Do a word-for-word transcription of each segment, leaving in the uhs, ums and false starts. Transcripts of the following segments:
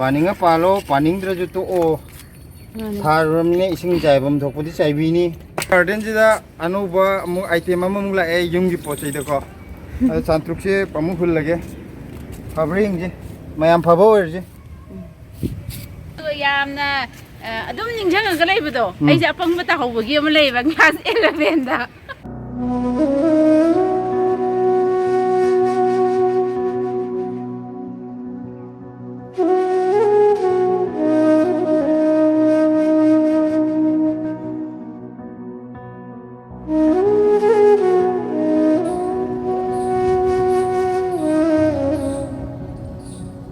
ꯄꯥꯅꯤꯡꯉ ꯄꯥꯜꯂꯣ, ꯄꯥꯅꯤꯡꯗ꯭ꯔꯁꯨ ꯇꯣꯛꯑꯣ꯫ ꯃꯥꯅꯦ꯫ ꯊꯥꯔꯨꯔꯕꯅꯤꯅ ꯏꯁꯤꯡ ꯆꯥꯏꯐꯝ ꯊꯣꯛꯄꯗꯤ ꯆꯥꯏꯕꯤꯅꯤ꯫ ꯒꯥꯔꯗꯦꯟꯁꯤꯗ ꯑꯅꯧꯕ ꯑꯃꯨꯛ item ꯑꯃꯃꯨꯛ ꯂꯥꯛꯑꯦ, ꯌꯨꯝꯒꯤ ꯄꯣꯠ ꯆꯩꯗꯀꯣ꯫ ꯑꯗꯣ ꯆꯥꯟꯇ꯭ꯔꯨꯛꯁꯦ ꯑꯃꯨꯛ ꯍꯨꯜꯂꯒꯦ꯫ ꯐꯕ꯭ꯔꯥ ꯌꯦꯡꯁꯦ꯫ ꯃꯌꯥꯝ ꯐꯕ ꯑꯣꯏꯔꯁꯦ꯫ ꯑꯗꯨꯒ ꯌꯥꯝꯅ, ꯑ, ꯑꯗꯨꯝ ꯅꯤꯡꯁꯤꯡꯉꯒ ꯂꯩꯕꯗꯣ, ꯎꯝ꯫ ꯑꯩꯁꯦ ꯑꯄꯪꯕ ꯇꯥꯍꯧꯕꯒꯤ ꯑꯃ ꯂꯩꯌꯦꯕ class elevenꯗ꯫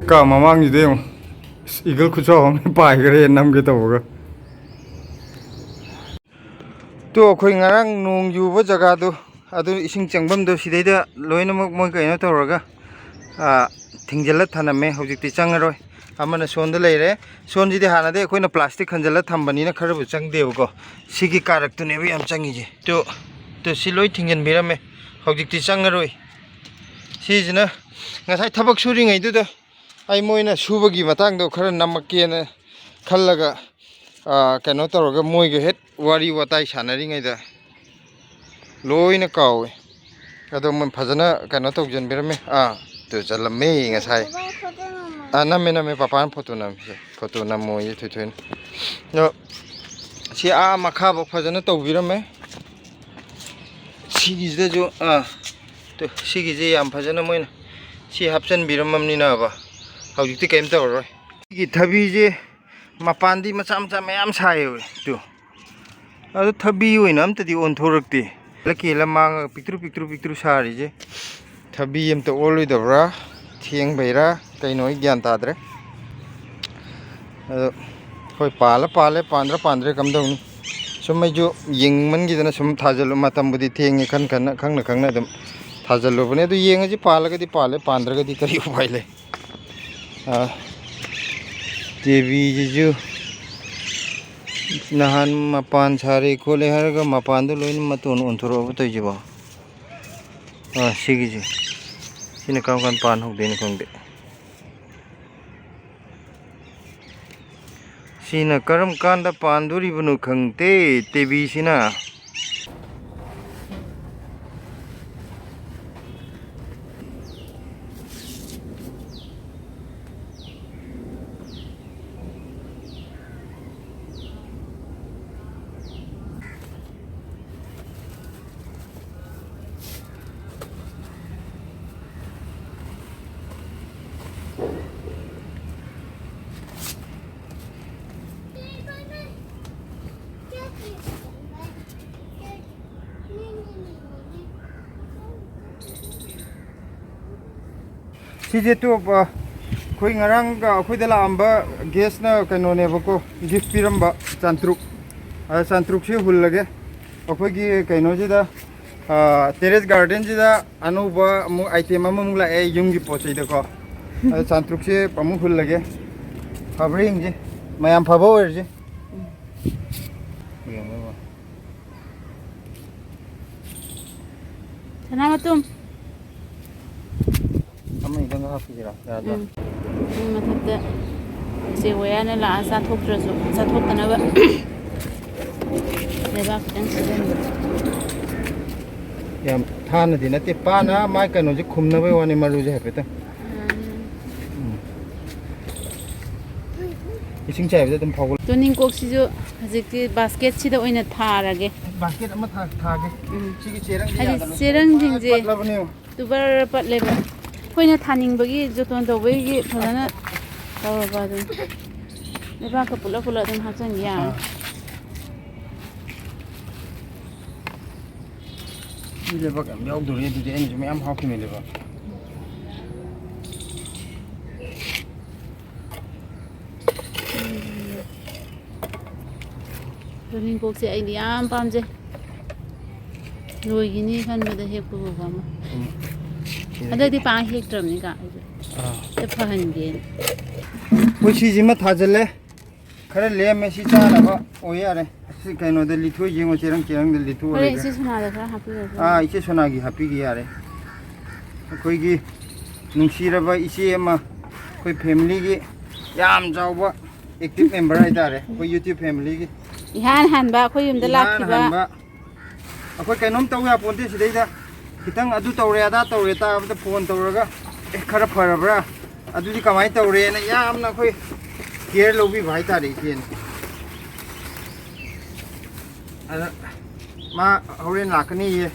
ꯀꯥ ꯃꯃꯥꯡꯁꯤꯗ ꯌꯦꯡꯉꯣ꯫ ꯏꯁ, ꯏꯒꯜ ꯈꯨꯆꯥꯎ ꯑꯃ ꯄꯥꯏꯈ꯭ꯔꯦ ꯅꯝꯒꯦ ꯇꯧꯕꯒ꯫ ꯇꯣ, ꯑꯩꯈꯣꯏ ꯉꯔꯥꯡ ꯅꯣꯡ ꯌꯨꯕ ꯖꯒꯥꯗꯣ, ꯑꯗꯨ ꯏꯁꯤꯡ ꯆꯪꯐꯝꯗꯣ ꯁꯤꯗꯩꯗ ꯂꯣꯏꯅꯃꯛ ꯃꯣꯏ ꯀꯩꯅꯣ ꯇꯧꯔꯒ, ꯑꯥ, ꯊꯤꯡꯖꯤꯜꯂ ꯊꯅꯝꯃꯦ꯫ ꯍꯧꯖꯤꯛꯇꯤ ꯆꯪꯉꯔꯣꯏ꯫ ꯑꯃꯅ ꯁꯣꯝꯗ ꯂꯩꯔꯦ꯫ ꯁꯣꯝꯁꯤꯗꯤ ꯍꯥꯟꯅꯗꯤ ꯑꯩꯈꯣꯏꯅ plastic ꯈꯟꯖꯤꯜꯂ ꯊꯝꯕꯅꯤꯅ ꯈꯔꯕꯨ ꯆꯪꯗꯦꯕꯀꯣ꯫ ꯁꯤꯒꯤ ꯀꯥꯔꯛꯇꯨꯅꯦꯕ ꯌꯥꯝ ꯆꯪꯉꯤꯁꯦ꯫ ꯇꯨ, ꯇꯨ, ꯁꯤ ꯂꯣꯏ ꯊꯤꯡꯖꯤꯟꯕꯤꯔꯝꯃꯦ꯫ ꯍꯧꯖꯤꯛꯇꯤ ꯆꯪꯉꯔꯣꯏ꯫ ꯁꯤꯁꯤꯅ ꯉꯁꯥꯏ ꯊꯕꯛ ꯁꯨꯔꯤꯉꯩꯗꯨꯗ ꯑꯩ ꯃꯣꯏꯅ ꯁꯨꯕꯒꯤ ꯃꯇꯥꯡꯗꯣ ꯈꯔ ꯅꯝꯃꯛꯀꯦꯅ ꯈꯜꯂꯒ, ꯑꯥ, ꯀꯩꯅꯣ ꯇꯧꯔꯒ ꯃꯣꯏꯒ ꯍꯦꯛ ꯋꯥꯔꯤ ꯋꯥꯇꯥꯏ ꯁꯥꯟꯅꯔꯤꯉꯩꯗ ꯂꯣꯏꯅ ꯀꯥꯎꯋꯦ꯫ ꯑꯗꯣ ꯃꯣꯏ ꯐꯖꯅ ꯀꯩꯅꯣ ꯇꯧꯁꯤꯟꯕꯤꯔꯝꯃꯦ꯫ ꯑꯥ, ꯇꯨ ꯆꯜꯂꯝꯃꯦ ꯉꯁꯥꯏ꯫ ꯕꯕꯥ, ꯐꯣꯇꯣ ꯅꯝꯃꯣ꯫ ꯑꯥ, ꯅꯝꯃꯦ, ꯅꯝꯃꯦ, ꯄꯄꯥꯅ ꯐꯣꯇꯣ ꯅꯝꯃꯦ꯫ ꯐꯣꯇꯣ ꯅꯝꯃꯣꯌꯦ ꯊꯣꯏꯊꯣꯏꯅ꯫ ꯑꯗꯣ ꯁꯤ ꯑꯥ ꯃꯈꯥꯐꯥꯎ ꯐꯖꯅ ꯇꯧꯕꯤꯔꯝꯃꯦ꯫ ꯁꯤꯒꯤꯁꯤꯗꯁꯨ, ꯑꯥ, ꯇꯨ, ꯁꯤꯒꯤꯁꯦ ꯌꯥꯝ ꯐꯖꯅ ꯃꯣꯏꯅ ꯁꯤ ꯍꯥꯞꯆꯤꯟꯕꯤꯔꯝꯃꯕꯅꯤꯅꯕ ꯍꯧꯖꯤꯛꯇꯤ ꯀꯔꯤꯝ ꯇꯧꯔꯔꯣꯏ꯫ ꯁꯤꯒꯤ ꯊꯕꯤꯁꯦ ꯃꯄꯥꯟꯗꯤ ꯃꯆꯥ ꯃꯆꯥ ꯃꯌꯥꯝ ꯁꯥꯏꯌꯦꯕ꯫ ꯇꯨ꯫ ꯑꯗꯣ ꯊꯕꯤ ꯑꯣꯏꯅ ꯑꯝꯇꯗꯤ ꯑꯣꯟꯊꯣꯔꯛꯇꯦ꯫ ꯀꯦꯜꯂ ꯀꯦꯜꯂ ꯃꯥꯡꯉꯒ ꯄꯤꯛꯇ꯭ꯔꯨ ꯄꯤꯛꯇ꯭ꯔꯨ ꯄꯤꯛꯇ꯭ꯔꯨ ꯁꯥꯔꯤꯁꯦ꯫ ꯊꯕꯤ ꯑꯝꯇ ꯑꯣꯜꯂꯣꯏꯗꯕ꯭ꯔꯥ? ꯊꯦꯡꯕꯩꯔꯥ? ꯀꯩꯅꯣ? ꯑꯩ ꯒ꯭ꯌꯥꯟ ꯇꯥꯗ꯭ꯔꯦ꯫ ꯑꯗꯣ ꯍꯣꯏ, ꯄꯥꯜꯂ ꯄꯥꯜꯂꯦ, ꯄꯥꯟꯗ꯭ꯔ ꯄꯥꯟꯗ꯭ꯔꯦ, ꯀꯝꯗꯧꯅꯤ? ꯁꯨꯝ ꯑꯩꯁꯨ ꯌꯦꯡꯅꯤꯡꯃꯟꯈꯤꯗꯅ ꯁꯨꯝ ꯊꯥꯖꯜꯂꯨ-, ꯃꯇꯝꯕꯨꯗꯤ ꯊꯦꯡꯉꯦ, ꯈꯟ ꯈꯟꯅ, ꯈꯪꯅ ꯈꯪꯅ ꯑꯗꯨꯝ ꯊꯥꯖꯜꯂꯨꯕꯅꯦ꯫ ꯑꯗꯨ ꯌꯦꯡꯉꯁꯤ, ꯄꯥꯜꯂꯒꯗꯤ ꯄꯥꯜꯂꯦ, ꯄꯥꯟꯗ꯭ꯔꯒꯗꯤ ꯀꯔꯤ ꯎꯄꯥꯏ ꯂꯩ? ꯑꯥ, ꯇꯦꯕꯤꯁꯤꯁꯨ ꯅꯍꯥꯟ ꯃꯄꯥꯟ ꯁꯥꯔꯦ ꯈꯣꯠꯂꯦ ꯍꯥꯏꯔꯒ ꯃꯄꯥꯟꯗ ꯂꯣꯏꯅ ꯃꯇꯣꯟ ꯑꯣꯟꯊꯣꯔꯛꯑꯕ ꯇꯧꯔꯤꯁꯤꯕꯣ? ꯑꯥ, ꯁꯤꯒꯤꯁꯦ, ꯁꯤꯅ ꯀꯔꯝ ꯀꯥꯟꯗ ꯄꯥꯟ ꯍꯧꯗꯣꯏꯅꯣ ꯈꯪꯗꯦ꯫ ꯁꯤꯅ ꯀꯔꯝ ꯀꯥꯟꯗ ꯄꯥꯟꯗꯣꯔꯤꯕꯅꯣ ꯈꯪꯗꯦ, ꯇꯦꯕꯤꯁꯤꯅ꯫ ꯁꯤꯁꯦ ꯇꯣꯞ, ꯑ, ꯑꯩꯈꯣꯏ ꯉꯔꯥꯡꯒ ꯑꯩꯈꯣꯏꯗ ꯂꯥꯛꯑꯝꯕ ꯒꯦꯁꯅ ꯀꯩꯅꯣꯅꯦꯕꯀꯣ, ꯒꯤꯐ ꯄꯤꯔꯝꯕ ꯆꯥꯟꯇ꯭ꯔꯨꯛ꯫ ꯑꯗ ꯆꯥꯟꯇ꯭ꯔꯨꯛꯁꯦ ꯍꯨꯜꯂꯒꯦ꯫ ꯑꯩꯈꯣꯏꯒꯤ ꯀꯩꯅꯣꯁꯤꯗ, ꯑ, ꯇꯦꯔꯦꯁ ꯒꯥꯔꯗꯦꯟꯁꯤꯗ ꯑꯅꯧꯕ ꯑꯃꯨꯛ ꯑꯥꯏꯇꯦꯝ ꯑꯃꯃꯨꯛ ꯂꯥꯛꯑꯦ ꯌꯨꯝꯒꯤ ꯄꯣꯠ ꯆꯩꯗꯀꯣ꯫ ꯑꯗ ꯆꯥꯟꯇ꯭ꯔꯨꯛꯁꯦ ꯑꯃꯨꯛ ꯍꯨꯜꯂꯒꯦ꯫ ꯐꯕ꯭ꯔꯥ ꯌꯦꯡꯁꯦ꯫ ꯃꯌꯥꯝ ꯐꯕ ꯑꯣꯏꯔꯁꯦ꯫ ꯌꯦꯡꯉꯣ꯫ ꯁꯅꯥꯃꯇꯨꯝ꯫ ꯑꯃ ꯈꯤꯇꯪꯒ ꯍꯥꯞꯄꯤꯁꯤꯔꯥ? ꯌꯥꯗ꯭ꯔꯥ? ꯎꯝ꯫ ꯎꯝ, ꯃꯊꯛꯇ ꯎꯆꯦꯛ ꯋꯥꯌꯥꯅ ꯂꯥꯛꯑ ꯆꯥꯊꯣꯛꯇ꯭ꯔꯁꯨ, ꯆꯥꯊꯣꯛꯇꯅꯕ ꯂꯩꯕꯥꯛ ꯈꯤꯇꯪ ꯁꯤꯖꯟꯕ꯫ ꯌꯥꯝ ꯊꯥꯅꯗꯤ ꯅꯠꯇꯦ, ꯄꯥꯅ ꯃꯥꯏ ꯀꯩꯅꯣꯁꯦ ꯈꯨꯝꯅꯕꯩ ꯋꯥꯅꯤ, ꯃꯔꯨꯁꯦ ꯍꯥꯏꯐꯦꯠꯇꯪ꯫ ꯎꯝ꯫ ꯏꯁꯤꯡ ꯆꯥꯏꯕꯗ ꯑꯗꯨꯝ ꯐꯥꯎꯒꯠꯂꯛ꯫ ꯇꯣꯅꯤꯡꯀꯣꯛꯁꯤꯁꯨ ꯍꯧꯖꯤꯛꯇꯤ ꯕꯥꯁꯀꯦꯠꯁꯤꯗ ꯑꯣꯏꯅ ꯊꯥꯔꯒꯦ꯫ ꯕꯥꯁꯀꯦꯠ ꯑꯃ ꯊꯥ-, ꯊꯥꯒꯦ꯫ ꯎꯝ꯫ ꯁꯤꯒꯤ ꯆꯦꯔꯪꯁꯦ ꯍꯥꯏꯗꯤ ꯌꯥꯗꯕꯅꯦ꯫ ꯆꯦꯔꯪꯁꯤꯡꯁꯦ ꯄꯠꯂꯕꯅꯦ꯫ ꯇꯨꯕꯔ ꯄꯠꯂꯦꯕ꯫ ꯑꯩꯈꯣꯏꯅ ꯊꯥꯅꯤꯡꯕꯒꯤ ꯖꯣꯇꯣꯟ ꯇꯧꯕꯒꯤ ꯐꯖꯅ ꯇꯧꯔꯕ ꯑꯗꯨꯝ꯫ ꯂꯩꯕꯥꯛꯀ ꯄꯨꯂꯞ ꯄꯨꯂꯞ ꯑꯗꯨꯝ ꯍꯥꯞꯆꯤꯟꯒꯤ ꯌꯥꯔꯦ꯫ ꯑꯥ꯫ ꯃꯤ ꯂꯩꯕꯥꯛ ꯌꯥꯝ ꯌꯥꯎꯗꯣꯔꯤ ꯑꯗꯨꯗꯤ, ꯑꯩꯅꯁꯨ ꯃꯌꯥꯝ ꯍꯥꯞꯈꯤꯕꯅꯦ ꯂꯩꯕꯥꯛ꯫ ꯇꯣꯅꯤꯡꯀꯣꯛꯁꯦ ꯑꯩꯗꯤ ꯌꯥꯝ ꯄꯥꯝꯖꯩ꯫ ꯂꯣꯏꯈꯤꯅꯤ ꯈꯟꯕꯗ ꯍꯦꯛꯄꯕꯨ ꯄꯥꯝꯃꯨ꯫ ꯎꯝ꯫ ꯍꯟꯗꯛꯇꯤ ꯄꯥꯛ ꯍꯦꯛꯇ꯭ꯔꯕꯅꯤꯀꯣ ꯑꯩꯁꯨ꯫ ꯑꯥ꯫ ꯁꯦ ꯐꯍꯟꯒꯦꯅ꯫ ꯑꯩꯈꯣꯏ ꯁꯤꯁꯤꯃ ꯊꯥꯖꯤꯜꯂꯦ꯫ ꯈꯔ ꯂꯦꯝꯃꯦ, ꯁꯤ ꯆꯥꯅꯕ ꯑꯣꯏ ꯌꯥꯔꯦ꯫ ꯁꯤ ꯀꯩꯅꯣꯗ ꯂꯤꯊꯣꯛ ꯌꯦꯡꯉꯣ, ꯆꯦꯔꯪ ꯆꯦꯔꯪꯗ ꯂꯤꯊꯣꯛꯑ ꯍꯣꯔꯦꯟ ꯂꯩꯈ꯭ꯔꯦ꯫ ꯏꯆꯦ ꯁꯣꯅꯥꯗ ꯈꯔ ꯍꯥꯞꯄꯤꯔꯁꯨ ꯑꯥ, ꯌꯥꯅꯤ꯫ ꯏꯆꯦ ꯁꯣꯅꯥꯒꯤ ꯍꯥꯞꯄꯤꯒꯦ ꯌꯥꯔꯦ꯫ ꯑꯩꯈꯣꯏꯒꯤ ꯅꯨꯡꯁꯤꯔꯕ ꯏꯆꯦ ꯑꯃ, ꯑꯩꯈꯣꯏ ꯐꯦꯃꯤꯂꯤꯒꯤ ꯌꯥꯝ ꯆꯥꯎꯕ ꯑꯦꯛꯇꯤꯚ ꯃꯦꯝꯕꯔ ꯍꯥꯏꯇꯥꯔꯦ ꯑꯩꯈꯣꯏ YouTube ꯐꯦꯃꯤꯂꯤꯒꯤ꯫ ꯏꯍꯥꯟ ꯍꯥꯟꯕ ꯑꯩꯈꯣꯏ ꯌꯨꯝꯗ ꯏꯍꯥꯟ ꯂꯥꯛꯈꯤꯕ꯫ ꯍꯥꯟꯕ꯫ ꯑꯩꯈꯣꯏ ꯀꯩꯅꯣꯝ ꯇꯧ ꯌꯥꯄꯣꯟꯇꯦ ꯁꯤꯗꯩꯗ꯫ ꯈꯤꯇꯪ ꯑꯗꯨ ꯇꯧꯔꯦ ꯑꯗꯥ ꯇꯧꯔꯦ ꯇꯥꯕꯗ ꯐꯣꯟ ꯇꯧꯔꯒ, "ꯑꯦ, ꯈꯔ ꯐꯔꯕ꯭ꯔꯥ? ꯑꯗꯨꯗꯤ ꯀꯃꯥꯏꯅ ꯇꯧꯔꯦꯅ?" ꯌꯥꯝꯅ ꯑꯩꯈꯣꯏ ꯀꯦꯌꯔ ꯂꯧꯕꯤꯕ ꯍꯥꯏꯇꯥꯔꯦ ꯏꯆꯦꯅ꯫ ꯑꯗ ꯃꯥ ꯍꯣꯔꯦꯟ ꯂꯥꯛꯀꯅꯤꯌꯦ꯫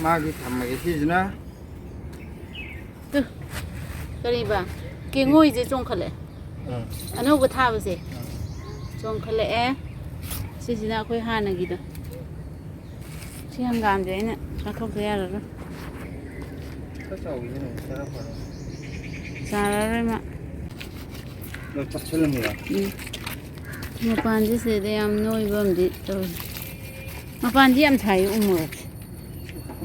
ꯃꯥꯒꯤ ꯊꯝꯃꯒꯦ ꯁꯤꯁꯤꯅ꯫ ꯇꯨ, ꯀꯔꯤꯕ? ꯀꯦꯡꯉꯣꯏꯁꯦ ꯆꯣꯡꯈꯠꯂꯛꯑꯦ꯫ ꯎꯝ꯫ ꯑꯅꯧꯕ ꯊꯥꯕꯁꯦ꯫ ꯎꯝ꯫ ꯆꯣꯡꯈꯠꯂꯛꯑꯦ꯫ ꯁꯤꯁꯤꯅ ꯑꯩꯈꯣꯏ ꯍꯥꯟꯅꯒꯤꯗꯣ꯫ ꯁꯤ ꯍꯪꯒꯥꯝꯁꯦ ꯑꯩꯅ ꯂꯧꯊꯣꯛꯇ ꯌꯥꯔꯔꯣꯏ꯫ ꯈꯔ ꯆꯥꯎꯕꯁꯤꯅ ꯑꯃꯨꯛ ꯆꯥꯔ ꯐꯔꯣꯏ꯫ ꯆꯥꯔꯔꯣꯏ ꯃꯥ꯫ ꯂꯣꯏ ꯆꯥꯁꯤꯜꯂꯝꯃꯤꯔꯣ? ꯎꯝ꯫ ꯃꯄꯥꯟꯁꯦ ꯁꯤꯗ ꯌꯥꯝ ꯅꯣꯏꯕ ꯑꯃꯗꯤ ꯇꯧꯔꯤ꯫ ꯃꯄꯥꯟꯁꯦ ꯌꯥꯝ ꯁꯥꯏꯌꯦ ꯎ ꯃꯣꯔꯣꯛꯁꯦ꯫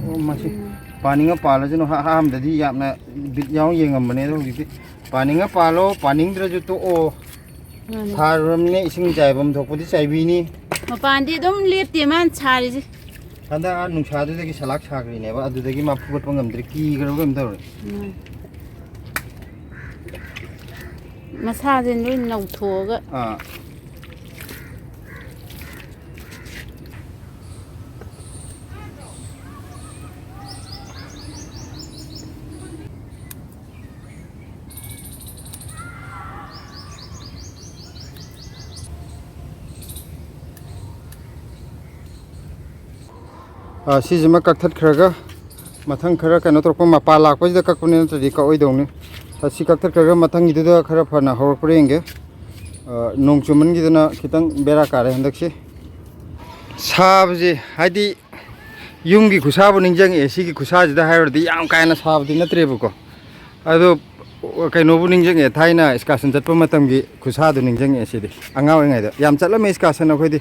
ꯑꯣ, ꯃꯁꯤ ꯎꯝ꯫ ꯄꯥꯅꯤꯡꯉ ꯄꯥꯜꯂꯁꯤꯅ ꯑꯍꯥ-, ꯑꯍꯥꯟꯕꯗꯗꯤ ꯌꯥꯝꯅ ꯕꯤꯠ ꯌꯥꯎꯅ ꯌꯦꯡꯉꯝꯕꯅꯦ, ꯑꯗꯣ ꯍꯧꯖꯤꯛꯇꯤ ꯄꯥꯅꯤꯡꯉ ꯄꯥꯜꯂꯣ, ꯄꯥꯅꯤꯡꯗ꯭ꯔꯁꯨ ꯇꯣꯛꯑꯣ꯫ ꯃꯥꯅꯦ꯫ ꯊꯥꯔꯨꯔꯕꯅꯤꯅ ꯏꯁꯤꯡ ꯆꯥꯏꯐꯝ ꯊꯣꯛꯄꯗꯤ ꯆꯥꯏꯕꯤꯅꯤ꯫ ꯃꯄꯥꯟꯗꯤ ꯑꯗꯨꯝ ꯂꯦꯞꯇꯦ ꯃꯥꯅ ꯁꯥꯔꯤꯁꯦ꯫ ꯍꯟꯗꯛ ꯑꯥ ꯅꯨꯡꯁꯥꯗꯨꯗꯒꯤ ꯁꯂꯥꯛ ꯁꯥꯈ꯭ꯔꯤꯅꯦꯕ, ꯑꯗꯨꯗꯒꯤ ꯃꯥ ꯐꯨꯒꯠꯄ ꯉꯝꯗ꯭ꯔꯦ, ꯀꯤꯈ꯭ꯔꯕ ꯀꯩꯅꯣꯝ ꯇꯧꯔꯦ꯫ ꯎꯝ꯫ ꯃꯁꯥꯁꯦ ꯂꯣꯏ ꯅꯧꯊꯣꯛꯑꯒ꯫ ꯑꯥ꯫ ꯑꯥ, ꯁꯤꯁꯤꯃ ꯀꯛꯊꯠꯈ꯭ꯔꯒ ꯃꯊꯪ ꯈꯔ ꯀꯩꯅꯣ ꯇꯧꯔꯛꯄ, ꯃꯄꯥ ꯂꯥꯛꯄꯁꯤꯗ ꯀꯛꯄꯅꯤ, ꯅꯠꯇ꯭ꯔꯗꯤ ꯀꯛꯑꯣꯏꯗꯧꯅꯤ꯫ ꯑꯥ, ꯁꯤ ꯀꯛꯊꯠꯈ꯭ꯔꯒ ꯃꯊꯪꯒꯤꯗꯨꯗ ꯈꯔ ꯐꯅ ꯍꯧꯔꯛꯄ꯭ꯔꯥ ꯌꯦꯡꯒꯦ꯫ ꯑꯥ, ꯅꯣꯡ ꯆꯨꯃꯟꯈꯤꯗꯅ ꯈꯤꯇꯪ ꯕꯦꯔꯥ ꯀꯥꯔꯦ ꯍꯟꯗꯛꯁꯤ꯫ ꯁꯥꯕꯁꯦ ꯍꯥꯏꯗꯤ ꯌꯨꯝꯒꯤ ꯈꯨꯁꯥꯕꯨ ꯅꯤꯡꯁꯤꯡꯉꯛꯑꯦ꯫ ꯁꯤꯒꯤ ꯈꯨꯁꯥꯁꯤꯗ ꯍꯥꯏꯔꯨꯔꯗꯤ ꯌꯥꯝ ꯀꯥ ꯍꯦꯟꯅ ꯁꯥꯕꯗꯤ ꯅꯠꯇ꯭ꯔꯦꯕꯀꯣ꯫ ꯑꯗꯣ ꯀꯩꯅꯣꯕꯨ ꯅꯤꯡꯁꯤꯡꯉꯛꯑꯦ, ꯊꯥꯏꯅ excursion ꯆꯠꯄ ꯃꯇꯝꯒꯤ ꯈꯨꯁꯥꯗꯨ ꯅꯤꯡꯁꯤꯡꯉꯛꯑꯦ ꯁꯤꯗꯤ꯫ ꯑꯉꯥꯡ ꯑꯣꯏꯔꯤꯉꯩꯗ ꯌꯥꯝ ꯆꯠꯂꯝꯃꯦ excursion ꯑꯩꯈꯣꯏꯗꯤ꯫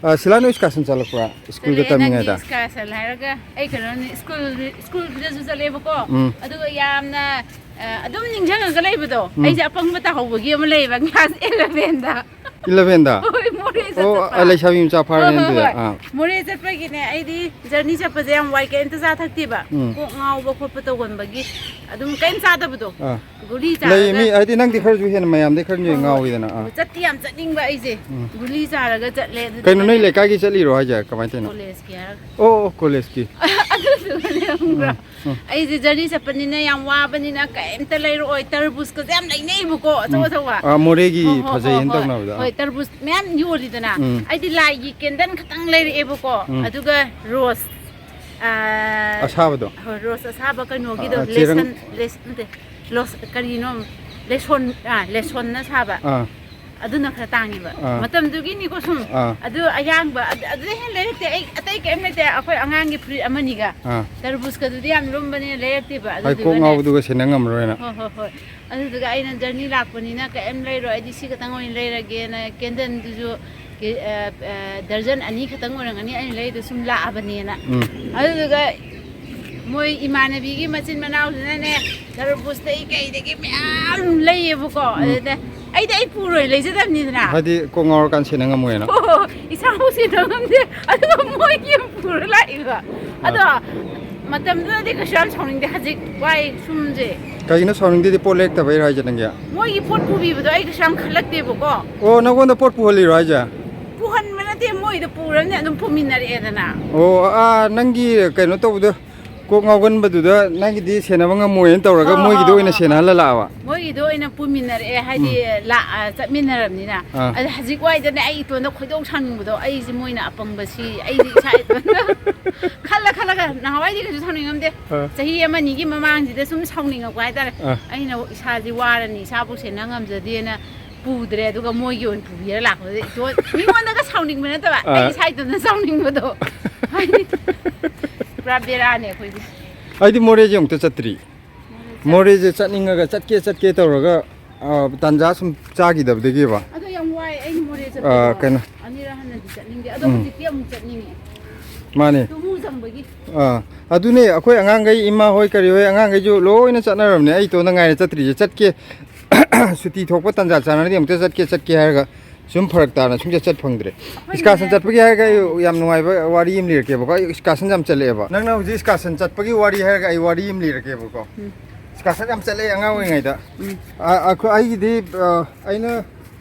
ꯑ, ꯁꯤꯂꯥ, ꯅꯣꯏ excursion ꯆꯠꯂꯛꯄ꯭ꯔꯥ? ꯁ꯭ꯀꯨꯜꯗ ꯆꯠꯂꯛꯑꯦ, ꯅꯪꯒꯤ ꯇꯝꯃꯤꯉꯩꯗ? Excursion ꯍꯥꯏꯔꯒ ꯑꯩ ꯀꯩꯅꯣꯅꯤ, ꯁ꯭ꯀꯨꯜ, ꯁ꯭ꯀꯨꯜꯗꯁꯨ ꯆꯠꯂꯦꯕꯀꯣ꯫ ꯎꯝ꯫ ꯑꯗꯨꯒ ꯌꯥꯝꯅ, ꯑ, ꯑꯗꯨꯝ ꯅꯤꯡꯁꯤꯡꯉꯒ ꯂꯩꯕꯗꯣ, ꯎꯝ꯫ ꯑꯩꯁꯦ ꯑꯄꯪꯕ ꯇꯥꯍꯧꯕꯒꯤ ꯑꯃ ꯂꯩꯌꯦꯕ class elevenꯗ꯫ ꯏꯂꯚꯦꯟꯗ? ꯍꯣꯏ, ꯃꯣꯔꯦꯗ ꯑꯣ, ꯆꯠꯄ꯫ ꯑ, ꯂꯩꯁꯥꯕꯤ ꯃꯆꯥ ꯍꯣꯏ, ꯐꯥꯔꯦꯅꯦ ꯍꯣꯏ, ꯑꯗꯨꯗꯤ꯫ ꯍꯣꯏ꯫ ꯑꯥ꯫ ꯃꯣꯔꯦ ꯆꯠꯄꯒꯤꯅꯦ, ꯑꯩꯗꯤ ꯖꯔꯅꯤ ꯆꯠꯄꯁꯦ ꯌꯥꯝ ꯋꯥꯏ, ꯀꯩꯝꯇ ꯆꯥ ꯊꯛꯇꯦꯕ꯫ ꯎꯝ꯫ ꯀꯣꯛ ꯉꯥꯎꯕ ꯈꯣꯠꯄ ꯇꯧꯒꯟꯕꯒꯤ ꯑꯗꯨꯝ ꯀꯩꯝ ꯆꯥꯗꯕꯗꯣ꯫ ꯑꯥ꯫ ꯒꯨꯂꯤ ꯂꯩꯌꯦ ꯆꯥꯔꯒ ꯃꯤ, ꯍꯥꯏꯗꯤ ꯅꯪꯗꯤ ꯈꯔꯁꯨ ꯍꯦꯟꯅ ꯃꯌꯥꯝꯗꯩ ꯈꯔꯁꯨ ꯍꯦꯟꯅ ꯍꯣꯏ, ꯍꯣꯏ꯫ ꯉꯥꯎꯋꯤꯗꯅ꯫ ꯑꯥ꯫ ꯆꯠꯇꯤ ꯌꯥꯝ ꯆꯠꯅꯤꯡꯕ ꯑꯩꯁꯦ꯫ ꯎꯝ꯫ ꯒꯨꯂꯤ ꯆꯥꯔꯒ ꯆꯠꯂꯦ꯫ ꯀꯩꯅꯣ, ꯅꯣꯏ ꯑꯗꯨꯗꯨꯒꯅꯦ ꯂꯩꯀꯥꯏꯒꯤ ꯆꯠꯂꯤꯔꯣ ꯍꯥꯏꯁꯦ? ꯀꯃꯥꯏꯅ ꯇꯧꯔꯤꯅꯣ? ꯀꯣꯂꯦꯖꯀꯤ ꯍꯥꯏꯔꯒ꯫ ꯑꯣ, ꯑꯣ, ꯀꯣꯂꯦꯖꯀꯤ꯫ ꯑꯗꯨꯗꯨꯒꯅꯦ ꯈꯪꯕ꯭ꯔꯥ? ꯎꯝ, ꯎꯝ꯫ ꯑꯩꯁꯦ ꯖꯔꯅꯤ ꯆꯠꯄꯅꯤꯅ ꯌꯥꯝ ꯋꯥꯕꯅꯤꯅ ꯀꯩꯝꯇ ꯂꯩꯔꯛꯑꯣꯏ꯫ ꯇꯔꯕꯨꯖꯀꯁꯦ ꯌꯥꯝ ꯂꯩꯅꯩꯕꯀꯣ, ꯑꯆꯧ ꯎꯝ꯫ ꯑꯆꯧꯕ꯫ ꯑꯥ, ꯃꯣꯔꯦꯒꯤ ꯍꯣ, ꯍꯣ, ꯍꯣ, ꯐꯖꯩꯌꯦꯅ ꯍꯣꯏ꯫ ꯇꯧꯅꯕꯗ꯫ ꯑꯥ꯫ ꯍꯣꯏ, ꯇꯔꯕꯨꯖ ꯃꯌꯥꯝ ꯌꯣꯜꯂꯤꯗꯅ꯫ ꯎꯝ꯫ ꯑꯩꯗꯤ ꯂꯥꯏꯒꯤ ꯀꯦꯟꯗꯜ ꯈꯛꯇꯪ ꯂꯩꯔꯛꯑꯦꯕꯀꯣ꯫ ꯎꯝ꯫ ꯑꯗꯨꯒ ꯔꯣꯁ, ꯑꯥ, ꯑꯁꯥꯕꯗꯣ? ꯍꯣꯏ, ꯔꯣꯁ ꯑꯁꯥꯕ ꯀꯩꯅꯣꯒꯤꯗꯣ, ꯑꯥ, ꯆꯦꯔꯪ꯫ ꯂꯦꯁꯟ, ꯂꯦꯁ-, ꯅꯠꯇꯦ, ꯂꯣꯁ-, ꯀꯔꯤꯅꯣ, ꯂꯦꯁꯣꯟ, ꯑꯥ, ꯂꯦꯁꯣꯟꯅ ꯁꯥꯕ꯫ ꯑꯥ꯫ ꯑꯗꯨꯅ ꯈꯔ ꯇꯥꯡꯉꯦꯕ꯫ ꯑꯥ꯫ ꯃꯇꯝꯗꯨꯒꯤꯅꯤꯀꯣ ꯁꯨꯝ꯫ ꯑꯥ꯫ ꯑꯗꯨ ꯑꯌꯥꯡꯕ, ꯑꯗꯨ, ꯑꯗꯨꯗꯩ ꯍꯦꯟꯅ ꯂꯩꯔꯛꯇꯦ꯫ ꯑꯩ ꯑꯇꯩ ꯀꯩꯝ ꯂꯩꯇꯦ꯫ ꯑꯩꯈꯣꯏ ꯑꯉꯥꯡꯒꯤ ꯐꯨꯔꯤꯠ ꯑꯃꯅꯤꯒ꯫ ꯑꯥ꯫ ꯇꯔꯕꯨꯖꯀꯗꯨꯗꯤ ꯌꯌꯥꯝ ꯂꯨꯝꯕꯅꯤꯅ ꯂꯩꯔꯛꯇꯦꯕ꯫ ꯍꯣꯏ, ꯀꯣꯛ ꯑꯗꯨꯗꯨꯒꯅꯦ꯫ ꯉꯥꯎꯕꯗꯨꯒ ꯁꯦꯟꯅ ꯉꯝꯃꯔꯣꯏꯅ꯫ ꯍꯣꯏ, ꯍꯣꯏ, ꯍꯣꯏ꯫ ꯑꯗꯨꯗꯨꯒ ꯑꯩꯅ ꯖꯔꯅꯤ ꯂꯥꯛꯄꯅꯤꯅ ꯀꯩꯝ ꯂꯩꯔꯣꯏ, ꯑꯩꯗꯤ ꯁꯤ ꯈꯛꯇꯪ ꯑꯣꯏꯅ ꯂꯩꯔꯒꯦꯅ, ꯀꯦꯟꯗꯜꯗꯨꯁꯨ ꯀꯦ-, ꯑ, ꯑ, ꯗꯔꯖꯟ ꯑꯅꯤ ꯈꯛꯇꯪ ꯑꯣꯏꯔꯝꯒꯅꯤ ꯑꯩꯅ ꯂꯩꯗꯣ, ꯁꯨꯝ ꯂꯥꯛꯑꯕꯅꯦꯅ꯫ ꯎꯝ꯫ ꯑꯗꯨꯗꯨꯒ ꯃꯣꯏ ꯏꯃꯥꯟꯅꯕꯤꯒꯤ ꯃꯆꯤꯟ ꯃꯅꯥꯎꯗꯨꯅꯅꯦ, ꯇꯔꯕꯨꯖꯇꯒꯤ ꯀꯩꯗꯒꯤ ꯃꯌꯥꯝ ꯂꯩꯌꯦꯕꯀꯣ꯫ ꯎꯝ꯫ ꯑꯗꯨꯗ ꯑꯩꯗꯤ ꯑꯩ ꯄꯨꯔꯣꯏ, ꯂꯩꯖꯗꯕꯅꯤꯗꯅ꯫ ꯍꯥꯏꯗꯤ ꯀꯣꯛ ꯉꯥꯎꯔꯀꯥꯟ ꯁꯦꯟꯅ ꯉꯝꯃꯣꯏꯅ꯫ ꯍꯣ, ꯍꯣ, ꯍꯣ꯫ ꯏꯁꯥꯐꯥꯎ ꯁꯦꯟꯅ ꯉꯝꯗꯦ, ꯑꯗꯨꯒ ꯃꯣꯏꯒꯤ ꯑꯃꯨꯛ ꯄꯨꯔ ꯂꯥꯛꯏꯕ꯫ ꯑꯗꯣ ꯃꯇꯝꯗꯨꯗꯗꯤ ꯀꯩꯁꯨ ꯌꯥꯝ ꯁꯥꯎꯅꯤꯡꯗꯦ, ꯍꯧꯖꯤꯛ ꯋꯥꯏ ꯁꯨꯝꯁꯦ꯫ ꯀꯩꯒꯤꯅꯣ ꯁꯥꯎꯅꯤꯡꯗꯦꯗꯤ? ꯄꯣꯠ ꯂꯩꯔꯛꯇꯕꯩꯔꯣ ꯍꯥꯏꯁꯦ ꯅꯪꯒꯤ? ꯃꯣꯏꯒꯤ ꯄꯣꯠ ꯄꯨꯕꯤꯕꯗꯣ ꯑꯩ ꯀꯩꯁꯨ ꯌꯥꯝ ꯈꯜꯂꯛꯇꯦꯕꯀꯣ꯫ ꯑꯣ, ꯅꯪꯉꯣꯟꯗ ꯄꯣꯠ ꯄꯨꯍꯜꯂꯤꯔꯣ ꯍꯥꯏꯁꯦ? ꯄꯨꯍꯟꯕ ꯅꯠꯇꯦ, ꯃꯣꯏꯗ ꯄꯨꯔꯕꯅꯤꯅ ꯑꯗꯨꯝ ꯄꯨꯃꯤꯟꯅꯔꯛꯑꯦꯗꯅ꯫ ꯑꯣ, ꯑꯥ, ꯅꯪꯒꯤ ꯀꯩꯅꯣ ꯇꯧꯕꯗꯣ, ꯀꯣꯛ ꯉꯥꯎꯒꯟꯕꯗꯨꯗ ꯅꯪꯒꯤꯗꯤ ꯁꯦꯟꯅꯕ ꯉꯝꯃꯣꯏꯅ ꯇꯧꯔꯒ ꯍꯣꯏ, ꯍꯣꯏ, ꯃꯣꯏꯒꯤꯗ ꯍꯣꯏ, ꯑꯣꯏꯅ ꯍꯣꯏ, ꯁꯦꯟꯅꯍꯜꯂ ꯍꯣꯏ꯫ ꯂꯥꯛꯑꯕ? ꯃꯣꯏꯒꯤꯗ ꯑꯣꯏꯅ ꯄꯨꯃꯤꯟꯅꯔꯛꯑꯦ, ꯍꯥꯏꯗꯤ ꯎꯝ꯫ ꯂꯥꯛ-, ꯑ, ꯆꯠꯃꯤꯟꯅꯔꯕꯅꯤꯅ꯫ ꯑꯥ꯫ ꯑꯗ ꯍꯧꯖꯤꯛ ꯋꯥꯏꯗꯅꯦ ꯑꯩ ꯏꯇꯣꯟꯗ ꯈꯣꯏꯗꯧ ꯁꯥꯎꯅꯤꯡꯕꯗꯣ, ꯑꯩꯁꯦ ꯃꯣꯏꯅ ꯑꯄꯪꯕ ꯁꯤ, ꯑꯩꯁꯦ ꯏꯁꯥ ꯏꯇꯣꯟꯗ ꯈꯜꯂ ꯈꯜꯂꯒ, ꯅꯍꯥꯟꯋꯥꯏꯗꯤ ꯀꯩꯁꯨ ꯁꯥꯎꯅꯤꯡꯉꯝꯗꯦ꯫ ꯑꯥ꯫ ꯆꯍꯤ ꯑꯃ ꯑꯅꯤꯒꯤ ꯃꯃꯥꯡꯁꯤꯗ ꯁꯨꯝ ꯁꯥꯎꯅꯤꯡꯉꯛꯄ ꯍꯥꯏꯇꯥꯔꯦ꯫ ꯑꯥ꯫ ꯑꯩꯅ ꯏꯁꯥꯁꯦ ꯋꯥꯔꯅꯤ, ꯏꯁꯥꯕꯨ ꯁꯦꯟꯅ ꯉꯝꯖꯗꯦꯅ ꯄꯨꯗ꯭ꯔꯦ, ꯑꯗꯨꯒ ꯃꯣꯏꯒꯤ ꯑꯣꯏꯅ ꯄꯨꯕꯤꯔ ꯂꯥꯛꯄꯗꯨꯗ ꯏꯇꯣꯟ, ꯃꯤꯉꯣꯟꯗꯒ ꯁꯥꯎꯅꯤꯡꯕ ꯅꯠꯇꯕ, ꯑꯥ꯫ ꯑꯩ ꯏꯁꯥ ꯏꯇꯣꯟꯗ ꯁꯥꯎꯅꯤꯡꯕꯗꯣ꯫ ꯍꯥꯏꯗꯤ ꯄꯨꯔꯥ ꯕꯦꯔꯥꯅꯦ ꯑꯩꯈꯣꯏꯁꯦ꯫ ꯑꯩꯗꯤ ꯃꯣꯔꯦꯁꯦ ꯑꯃꯨꯛꯇ ꯆꯠꯇ꯭ꯔꯤ꯫ ꯃꯣꯔꯦꯁꯦ ꯆꯠꯅꯤꯡꯉꯒ ꯆꯠꯀꯦ ꯆꯠꯀꯦ ꯇꯧꯔꯒ, ꯑ, ꯇꯥꯟꯖꯥ ꯁꯨꯝ ꯆꯥꯈꯤꯗꯕꯗꯒꯤꯕ꯫ ꯑꯗꯣ ꯌꯥꯝ ꯋꯥꯏ, ꯑꯩ ꯃꯣꯔꯦ ꯑ, ꯆꯠꯄꯗꯣ꯫ ꯀꯩꯅꯣ꯫ ꯑꯅꯤꯔꯛ ꯍꯟꯅꯗꯤ ꯆꯠꯅꯤꯡꯗꯦ꯫ ꯑꯗꯣ ꯎꯝ꯫ ꯍꯧꯖꯤꯛꯇꯤ ꯑꯃꯨꯛ ꯆꯠꯅꯤꯡꯉꯦ꯫ ꯃꯥꯅꯦ꯫ ꯇꯨꯃꯨ ꯆꯪꯕꯒꯤ꯫ ꯑꯥ, ꯑꯗꯨꯅꯦ, ꯑꯩꯈꯣꯏ ꯑꯉꯥꯡꯈꯩ, ꯏꯃꯥ ꯍꯣꯏ ꯀꯔꯤ ꯍꯣꯏ, ꯑꯉꯥꯡꯈꯩꯁꯨ ꯂꯣꯏꯅ ꯆꯠꯅꯔꯕꯅꯦ, ꯑꯩ ꯏꯇꯣꯝꯗ ꯉꯥꯏꯔꯦ ꯆꯠꯇ꯭ꯔꯤꯁꯦ꯫ ꯆꯠꯀꯦ, ꯁꯨꯇꯤ ꯊꯣꯛꯄ ꯇꯥꯟꯖꯥ ꯆꯥꯅꯔꯗꯤ ꯑꯃꯨꯛꯇ ꯆꯠꯀꯦ, ꯆꯠꯀꯦ ꯍꯥꯏꯔꯒ ꯁꯨꯝ ꯐꯔꯛ ꯇꯥꯅ ꯁꯨꯝ ꯆꯠ ꯐꯪꯗ꯭ꯔꯦ꯫ ꯍꯣꯏꯅꯦ꯫ Excursion ꯆꯠꯄꯒꯤ ꯍꯥꯏꯔꯒ ꯑꯩ ꯌꯥꯝ ꯅꯨꯡꯉꯥꯏꯕ ꯋꯥꯔꯤ ꯑꯃ ꯂꯤꯔꯛꯀꯦꯕꯀꯣ꯫ ꯑꯩ excursion ꯌꯥꯝ ꯆꯠꯂꯛꯑꯦꯕ꯫ ꯅꯪꯅ ꯍꯧꯖꯤꯛ excursion ꯆꯠꯄꯒꯤ ꯋꯥꯔꯤ ꯍꯥꯏꯔꯒ ꯑꯩ ꯋꯥꯔꯤ ꯑꯃ ꯂꯤꯔꯛꯀꯦꯕꯀꯣ꯫ ꯎꯝ꯫ Excursion ꯌꯥꯝ ꯆꯠꯂꯛꯑꯦ ꯑꯉꯥꯡ ꯑꯣꯏꯔꯤꯉꯩꯗ꯫ ꯎꯝ꯫ ꯑ, ꯑꯩꯈꯣꯏ, ꯑꯩꯒꯤꯗꯤ, ꯑ, ꯑꯩꯅ,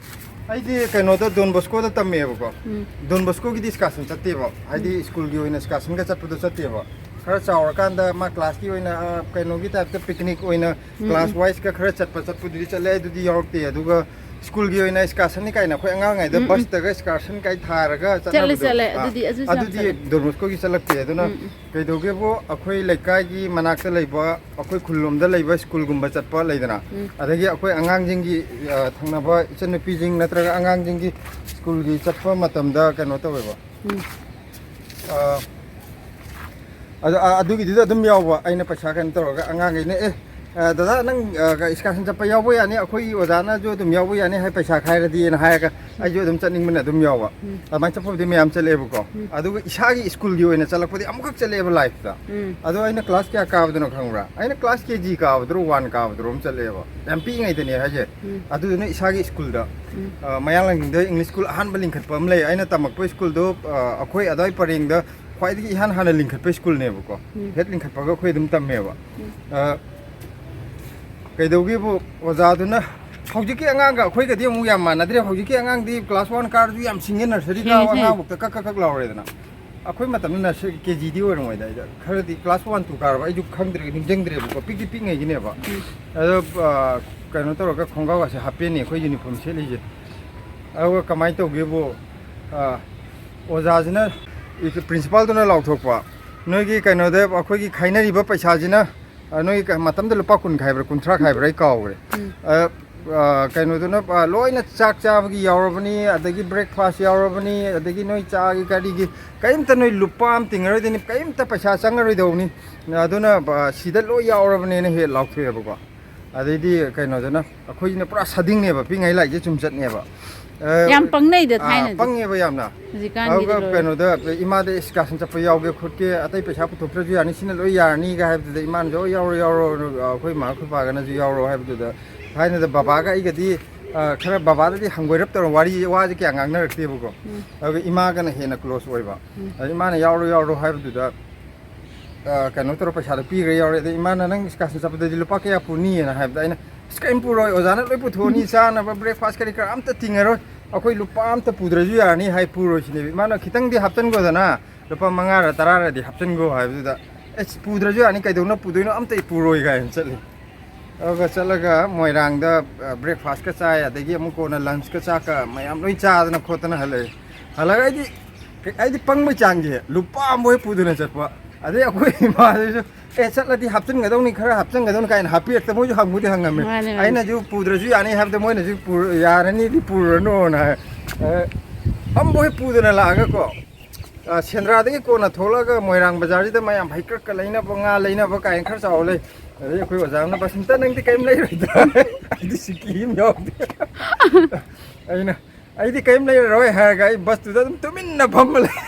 ꯑꯩꯗꯤ ꯀꯩꯅꯣꯗ, Don Boscoꯗ ꯇꯝꯃꯦꯕꯀꯣ꯫ ꯎꯝ꯫ Don Boscoꯒꯤꯗꯤ excursion ꯆꯠꯇꯦꯕ꯫ ꯍꯥꯏꯗꯤ ꯎꯝ꯫ Schoolꯒꯤ ꯑꯣꯏꯅ excursionꯒ ꯆꯠꯄꯗꯣ ꯆꯠꯇꯦꯕ꯫ ꯈꯔ ꯆꯥꯎꯔꯀꯥꯟꯗ ꯃꯥ classꯀꯤ ꯑꯣꯏꯅ, ꯑ, ꯀꯩꯅꯣꯒꯤ typeꯇ picnic ꯑꯣꯏꯅ ꯎꯝ, class ꯎꯝ꯫ Wiseꯀ ꯈꯔ ꯆꯠꯄ ꯆꯠꯄꯗꯨꯗꯤ ꯆꯠꯂꯦ, ꯑꯗꯨꯗꯤ ꯌꯥꯎꯔꯛꯇꯦ꯫ ꯑꯗꯨꯒ Schoolꯒꯤ ꯑꯣꯏꯅ excursionꯅꯤ ꯀꯥꯏꯅ ꯑꯩꯈꯣꯏ ꯑꯉꯥꯡ ꯑꯣꯏꯔꯤꯉꯩꯗ ꯎꯝ, ꯎꯝ꯫ Busꯇꯒ excursion ꯀꯥꯏ ꯊꯥꯔꯒ ꯆꯠꯂꯦ, ꯆꯠꯅꯕꯗꯣ꯫ ꯆꯠꯂꯦ꯫ ꯑꯥ, ꯑꯗꯨꯗꯤ, ꯑꯗꯨꯁꯨ ꯌꯥꯝ ꯑꯗꯨꯗꯤ ꯆꯠꯂꯦ꯫ Don Boscoꯒꯤ ꯆꯠꯂꯛꯇꯦ꯫ ꯑꯗꯨꯅ ꯎꯝ, ꯎꯝ꯫ ꯀꯩꯗꯧꯒꯦꯕꯨ, ꯑꯩꯈꯣꯏ ꯂꯩꯀꯥꯏꯒꯤ ꯃꯅꯥꯛꯇ ꯂꯩꯕ, ꯑꯩꯈꯣꯏ ꯈꯨꯜꯂꯣꯝꯗ ꯂꯩꯕ schoolꯒꯨꯝꯕ ꯆꯠꯄ ꯂꯩꯗꯅ, ꯎꯝ꯫ ꯑꯗꯒꯤ ꯑꯩꯈꯣꯏ ꯑꯉꯥꯡꯁꯤꯡꯒꯤ, ꯑ, ꯊꯪꯅꯕ ꯏꯆꯟꯅꯨꯄꯤꯁꯤꯡ ꯅꯠꯇ꯭ꯔꯒ ꯑꯉꯥꯡꯁꯤꯡꯒꯤ schoolꯒꯤ ꯆꯠꯄ ꯃꯇꯝꯗ ꯀꯩꯅꯣ ꯇꯧꯋꯦꯕ꯫ ꯎꯝ꯫ ꯑ, ꯑꯗꯨ, ꯑ, ꯑꯗꯨꯒꯤꯗꯨꯗ ꯑꯗꯨꯝ ꯌꯥꯎꯕ, ꯑꯩꯅ ꯄꯩꯁꯥ ꯀꯩꯅꯣ ꯇꯧꯔꯒ ꯑꯉꯥꯡꯈꯩꯅ, "ꯑꯦ, ꯑ, ꯗꯗꯥ, ꯅꯪ, ꯑ, excursion ꯆꯠꯄ ꯌꯥꯎꯕ ꯌꯥꯅꯤ, ꯑꯩꯈꯣꯏꯒꯤ ꯑꯣꯖꯥꯅꯁꯨ ꯑꯗꯨꯝ ꯌꯥꯎꯕ ꯌꯥꯅꯤ ꯍꯥꯏ, ꯄꯩꯁꯥ ꯈꯥꯏꯔꯗꯤꯅ" ꯍꯥꯏꯔꯒ, ꯎꯝ꯫ ꯑꯩꯁꯨ ꯑꯗꯨꯝ ꯆꯠꯅꯤꯡꯕꯅ ꯑꯗꯨꯝ ꯌꯥꯎꯕ꯫ ꯎꯝ꯫ ꯑꯗꯨꯃꯥꯏꯅ ꯆꯠꯄꯕꯨꯗꯤ ꯃꯌꯥꯝ ꯆꯠꯂꯛꯑꯦꯕꯀꯣ꯫ ꯎꯝ꯫ ꯑꯗꯨꯒ ꯏꯁꯥꯒꯤ schoolꯒꯤ ꯑꯣꯏꯅ ꯆꯠꯂꯛꯄꯗꯤ ꯑꯃꯨꯛꯈꯛ ꯆꯠꯂꯛꯑꯦꯕ lifeꯇ꯫ ꯎꯝ꯫ ꯑꯗꯣ ꯑꯩꯅ class ꯀꯌꯥ ꯀꯥꯕꯗꯅꯣ ꯈꯪꯕ꯭ꯔꯥ? ꯑꯩꯅ class KG ꯀꯥꯕꯗꯨꯔꯣ, one ꯀꯥꯕꯗꯨꯔꯣ ꯑꯃ ꯆꯠꯂꯛꯑꯦꯕ꯫ ꯌꯥꯝ ꯄꯤꯛꯏꯉꯩꯗꯅꯦ ꯍꯥꯏꯁꯦ꯫ ꯎꯝ꯫ ꯑꯗꯨꯗꯨꯅ ꯏꯁꯥꯒꯤ schoolꯗ, ꯎꯝ꯫ ꯑ, ꯃꯌꯥꯡꯂꯥꯡꯖꯤꯡꯗ English school ꯑꯍꯥꯟꯕ ꯂꯤꯡꯈꯠꯄ ꯑꯃ ꯂꯩ꯫ ꯑꯩꯅ ꯇꯝꯃꯛꯄ schoolꯗꯣ, ꯑ, ꯑꯩꯈꯣꯏ ꯑꯗꯥꯏ ꯄꯔꯦꯡꯗ ꯈ꯭ꯋꯥꯏꯗꯒꯤ ꯏꯍꯥꯟ ꯍꯥꯟꯅ ꯂꯤꯡꯈꯠꯄ schoolꯅꯦꯕꯀꯣ꯫ ꯎꯝ꯫ ꯍꯦꯛ ꯂꯤꯡꯈꯠꯄꯒ ꯑꯩꯈꯣꯏ ꯑꯗꯨꯝ ꯇꯝꯃꯦꯕ꯫ ꯎꯝ꯫ ꯑ, ꯀꯩꯗꯧꯒꯦꯕꯨ, ꯑꯣꯖꯥꯗꯨꯅ ꯍꯧꯖꯤꯛꯀꯤ ꯑꯉꯥꯡꯒ ꯑꯩꯈꯣꯏꯒꯗꯤ ꯑꯃꯨꯛ ꯌꯥꯝ ꯃꯥꯟꯅꯗ꯭ꯔꯦ꯫ ꯍꯧꯖꯤꯛꯀꯤ ꯑꯉꯥꯡꯗꯤ class one ꯀꯥꯔꯁꯨ ꯌꯥꯝ ꯁꯤꯡꯉꯦ, nursery ꯁꯤꯡꯉꯦ, ꯀꯥꯕ ꯁꯤꯡꯉꯦ꯫ ꯑꯉꯥꯡꯐꯥꯎꯗ ꯀꯛ ꯀꯛ ꯀꯛ ꯂꯥꯎꯔꯦꯗꯅ꯫ ꯑꯩꯈꯣꯏ ꯃꯇꯝꯗ nursery, KGꯗꯤ ꯑꯣꯏꯔꯝꯃꯣꯏꯗ, ꯑꯩꯗ ꯈꯔꯗꯤ class one, two ꯀꯥꯔꯕ ꯑꯩꯁꯨ ꯈꯪꯗ꯭ꯔꯦ, ꯅꯤꯡꯁꯤꯡꯗ꯭ꯔꯦꯕꯀꯣ, ꯄꯤꯛꯇꯤ ꯄꯤꯛꯉꯩꯒꯤꯅꯦꯕ꯫ ꯎꯝ꯫ ꯑꯗꯣ, ꯑ, ꯀꯩꯅꯣ ꯇꯧꯔꯒ ꯈꯣꯡꯒ꯭ꯔꯥꯎ ꯑꯁꯦ ꯍꯥꯞꯄꯦꯟꯅꯤ ꯑꯩꯈꯣꯏ uniform ꯁꯦꯠꯂꯤꯁꯦ꯫ ꯑꯗꯨꯒ ꯀꯃꯥꯏꯅ ꯇꯧꯒꯦꯕꯨ, ꯑ, ꯑꯣꯖꯥꯁꯤꯅ, principalꯗꯨꯅ ꯂꯥꯎꯊꯣꯛꯄ, "ꯅꯣꯏꯒꯤ ꯀꯩꯅꯣꯗ ꯑꯩꯈꯣꯏꯒꯤ ꯈꯥꯏꯅꯔꯤꯕ ꯄꯩꯁꯥꯁꯤꯅ," ꯑ, ꯅꯣꯏꯒꯤ ꯀ-, ꯃꯇꯝꯗ ꯂꯨꯄꯥ ꯀꯨꯟ ꯈꯥꯏꯕ꯭ꯔꯥ, ꯀꯨꯟꯊ꯭ꯔꯥ ꯈꯥꯏꯕ꯭ꯔꯥ, ꯑꯩ ꯀꯥꯎꯈ꯭ꯔꯦ꯫ ꯎꯝ꯫ ꯑ, ꯑ, ꯀꯩꯅꯣꯗꯨꯅ, ꯑ, ꯂꯣꯏꯅ ꯆꯥꯛ ꯆꯥꯕꯒꯤ ꯌꯥꯎꯔꯕꯅꯤ, ꯑꯗꯒꯤ breakfast ꯌꯥꯎꯔꯕꯅꯤ, ꯑꯗꯒꯤ ꯅꯣꯏ ꯆꯥꯒꯤ ꯀꯔꯤꯒꯤ ꯀꯔꯤꯝꯇ ꯅꯣꯏ ꯂꯨꯄꯥ ꯑꯃ ꯇꯤꯡꯉꯔꯣꯏꯗꯣꯏꯅꯤ, ꯀꯔꯤꯝꯇ ꯄꯩꯁꯥ ꯆꯪꯉꯔꯣꯏꯗꯧꯅꯤ, ꯑꯗꯨꯅ, ꯑ, ꯁꯤꯗ ꯂꯣꯏ ꯌꯥꯎꯔꯕꯅꯦꯅ ꯍꯦꯛ ꯂꯥꯎꯊꯣꯛꯑꯦꯕꯀꯣ꯫ ꯑꯗꯩꯗꯤ ꯀꯩꯅꯣꯗꯨꯅ, ꯑꯩꯈꯣꯏꯁꯤꯅ ꯄꯨꯔꯥ ꯁꯥꯗꯤꯡꯅꯦꯕ, ꯄꯤꯛꯉꯩ ꯂꯥꯏꯔꯤꯛꯁꯦ ꯆꯨꯝꯆꯠꯅꯦꯕ꯫ ꯑ, ꯌꯥꯝ ꯄꯪꯅꯩꯗ ꯑ, ꯊꯥꯏꯅꯗꯤ꯫ ꯄꯪꯉꯦꯕ ꯌꯥꯝꯅ꯫ ꯍꯧꯖꯤꯛꯀꯥꯟꯒꯤꯗꯤ ꯑꯗꯨꯒ ꯂꯣꯏꯔꯦ꯫ ꯀꯩꯅꯣꯗ, ꯏꯃꯥꯗ excursion ꯆꯠꯄ ꯌꯥꯎꯒꯦ ꯈꯣꯠꯀꯦ, ꯑꯇꯩ ꯄꯩꯁꯥ ꯄꯨꯊꯣꯛꯇ꯭ꯔꯁꯨ ꯌꯥꯅꯤ, ꯁꯤꯅ ꯂꯣꯏ ꯌꯥꯔꯅꯤꯒ ꯍꯥꯏꯕꯗꯨꯗ ꯏꯃꯥꯅꯁꯨ, "ꯑꯣ, ꯌꯥꯎꯔꯣ, ꯌꯥꯎꯔꯣ", ꯑꯩꯈꯣꯏ ꯏꯃꯥ ꯑꯩꯈꯣꯏ ꯄꯥꯒꯅꯁꯨ ꯌꯥꯎꯔꯣ ꯍꯥꯏꯕꯗꯨꯗ, ꯊꯥꯏꯅꯗ ꯕꯕꯥꯒ ꯑꯩꯒꯗꯤ ꯑ, ꯈꯔ ꯕꯕꯥꯗꯗꯤ ꯍꯪꯒꯣꯏꯔꯞ ꯇꯧꯔ ꯋꯥꯔꯤ ꯋꯥꯁꯦ ꯀꯌꯥ ꯉꯥꯡꯅꯔꯛꯇꯦꯕꯀꯣ꯫ ꯎꯝ꯫ ꯑꯗꯨꯒ ꯏꯃꯥꯒꯅ ꯍꯦꯟꯅ ꯀ꯭ꯂꯣꯁ ꯑꯣꯏꯕ꯫ ꯎꯝ꯫ ꯑꯗ ꯏꯃꯥꯅ "ꯌꯥꯎꯔꯣ, ꯌꯥꯎꯔꯣ" ꯍꯥꯏꯕꯗꯨꯗ, ꯑ, ꯀꯩꯅꯣ ꯇꯧꯔ ꯄꯩꯁꯥꯗꯣ ꯄꯤꯈ꯭ꯔꯦ, ꯌꯥꯎꯔꯦ꯫ ꯑꯗꯩ ꯏꯃꯥꯅ "ꯅꯪ excursion ꯆꯠꯄꯗꯗꯤ ꯂꯨꯄꯥ ꯀꯌꯥ ꯄꯨꯅꯤꯅ?" ꯍꯥꯏꯕꯗ ꯑꯩꯅ, "ꯑꯁ, ꯀꯔꯤꯝ ꯄꯨꯔꯣꯏ, ꯑꯣꯖꯥꯅ ꯂꯣꯏ ꯄꯨꯊꯣꯛꯑꯅꯤ, ꯆꯥꯅꯕ breakfast ꯀꯔꯤ ꯀꯔꯥ ꯑꯝꯇ ꯇꯤꯡꯉꯔꯣꯏ, ꯑꯩꯈꯣꯏ ꯂꯨꯄꯥ ꯑꯝꯇ ꯄꯨꯗ꯭ꯔꯁꯨ ꯌꯥꯔꯅꯤ" ꯍꯥꯏ ꯄꯨꯔꯣꯏ ꯁꯤꯅꯦꯕ꯫ ꯏꯃꯥꯅ "ꯈꯤꯇꯪꯗꯤ ꯍꯥꯞꯆꯤꯟꯈꯣꯗꯅ, ꯂꯨꯄꯥ ꯃꯉꯥꯔ ꯇꯔꯥꯔꯗꯤ ꯍꯥꯞꯆꯤꯟꯈꯣ" ꯍꯥꯏꯕꯗꯨꯗ, "ꯑꯁ, ꯄꯨꯗ꯭ꯔꯁꯨ ꯌꯥꯅꯤ, ꯀꯩꯗꯧꯅ ꯄꯨꯗꯣꯏꯅꯣ, ꯑꯝꯇ ꯄꯨꯔꯣꯏ" ꯀꯥꯏꯅ ꯆꯠꯂꯤ꯫ ꯑꯗꯨꯒ ꯆꯠꯂꯒ ꯃꯣꯏꯔꯥꯡꯗ, ꯑ, breakfastꯀ ꯆꯥꯏ, ꯑꯗꯒꯤ ꯑꯃꯨꯛ ꯀꯣꯟꯅ lunchꯀ ꯆꯥꯛꯀ ꯃꯌꯥꯝ ꯂꯣꯏ ꯆꯥꯗꯅ ꯈꯣꯠꯇꯅ ꯍꯜꯂꯛꯑꯦ꯫ ꯍꯜꯂꯛꯑꯒ ꯑꯩꯗꯤ, ꯑꯩꯗꯤ ꯄꯪꯕꯩ ꯆꯥꯡꯁꯦ ꯂꯨꯄꯥ ꯑꯃ ꯍꯦꯛ ꯄꯨꯗꯅ ꯆꯠꯄ꯫ ꯑꯗꯩ ꯑꯩꯈꯣꯏ ꯏꯃꯥꯗꯨꯁꯨ, "ꯑꯦ, ꯆꯠꯂꯗꯤ ꯍꯥꯞꯆꯤꯟꯒꯗꯧꯅꯤ, ꯈꯔ ꯍꯥꯞꯆꯤꯟꯒꯗꯧꯅꯤ" ꯀꯥꯏꯅ ꯍꯥꯞꯄꯤꯔꯛꯇ ꯃꯣꯏꯁꯨ ꯍꯪꯕꯨꯗꯤ ꯍꯪꯉꯝꯃꯦ꯫ ꯃꯥꯅꯦ, ꯃꯥꯅꯦ꯫ ꯑꯩꯅꯁꯨ "ꯄꯨꯗ꯭ꯔꯁꯨ ꯌꯥꯅꯤ" ꯍꯥꯏꯕꯗ ꯃꯣꯏꯅꯁꯨ "ꯄꯨꯔ-, ꯌꯥꯔꯅꯤꯗꯤ ꯄꯨꯔꯅꯨꯅ" ꯍꯥꯏ꯫ ꯑ, ꯑꯃꯕꯨ ꯍꯦꯛ ꯄꯨꯗꯅ ꯂꯥꯛꯑꯒꯀꯣ, ꯑ, ꯁꯦꯟꯗ꯭ꯔꯥꯗꯒꯤ ꯀꯣꯟꯅ ꯊꯣꯛꯂꯛꯑꯒ ꯃꯣꯏꯔꯥꯡ ꯕꯖꯥꯔꯁꯤꯗ ꯃꯌꯥꯝ ꯍꯩꯀ꯭ꯔꯛꯀ ꯂꯩꯅꯕ, ꯉꯥ ꯂꯩꯅꯕ ꯀꯥꯏꯅ ꯈꯔ ꯆꯥꯎ ꯂꯩ꯫ ꯑꯗꯩ ꯑꯩꯈꯣꯏ ꯑꯣꯖꯥ ꯑꯃꯅ, "ꯕꯁꯟꯇ, ꯅꯪꯗꯤ ꯀꯔꯤꯝ ꯂꯩꯔꯣꯏꯗ꯭ꯔꯥ?" ꯑꯩꯗꯤ ꯁꯤꯀꯤ ꯑꯃ ꯌꯥꯎꯗꯦ꯫ ꯑꯩꯅ, "ꯑꯩꯗꯤ ꯀꯔꯤꯝ ꯂꯩꯔꯔꯣꯏ" ꯍꯥꯏꯔꯒ ꯑꯩ ꯕꯁꯇꯨꯗ ꯑꯗꯨꯝ ꯇꯨꯃꯤꯟꯅ ꯐꯝꯃ ꯂꯩ꯫